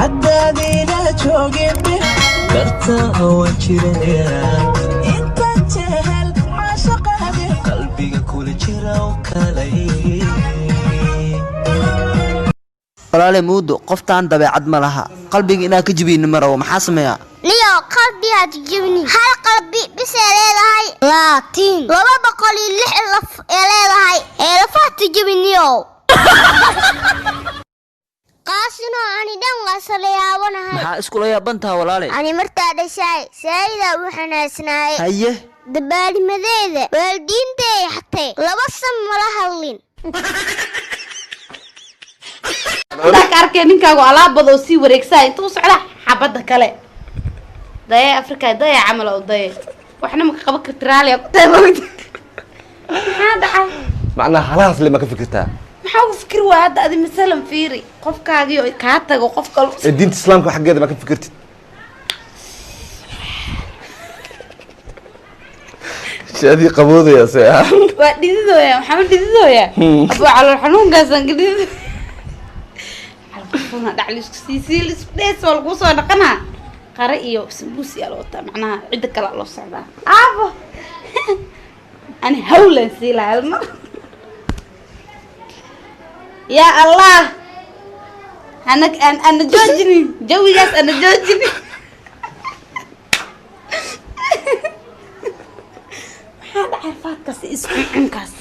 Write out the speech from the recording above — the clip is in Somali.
Haddaadina joogin dartaa waan jirayaa, intaan jehel caashaqaadi qalbiga kula jira oo kalay. Walaale Muudo, qoftaan dabeecad ma laha, qalbiga inaa ka jibiyni ma rabo, maxaa sameeyaa? Niyo qalbigaad jibni, hal qalbi bisay leedahay, laakiin 206 laf ee leedahay ee lafaha tijibiniyow. Qaasino ani dhan waa sala yaabanahay. Maxaa iskula yaabantaha, walaale? Ani martaa dhashaay saayidaa u xanaasnaay. Haye. Dabaalimadeeda waalidiintay xatay 2 san mala hadlin. Intaa ka arkay ninkaagu alaabada oo sii wareegsaa intuu socda xabadda kale daye Afrika daye camal oo daye waxna maka qaban karti, raaliya ku tahay moogta. Maxaa dhacay? Macnaha halahaas le ma ka fikirtaa? Maxaa ugu fikir waa hadda adi masalan fiiri qofkaagii oo kaa tago qof kale. Ee diinta islaamka xaggeeda ma ka fikirtid? Shaadii qaboodaya se ah. Waa dhididooya, maxaa u dhididooya? Abuu calool xanuunkaasaan ka dhidid, calool dhac laisku siisii laisku dhees waa laguu soo dhaqanaa, qare iyo sambuus yaa la wataa, macnaha cidda kale loo socdaa. Aabo ani hawlan sii lahaa hal mar. Yaa Allah, ana ana joojinin jawigaas, ana joojinin. Maxaa dhacay faadkaas isku cunkaas?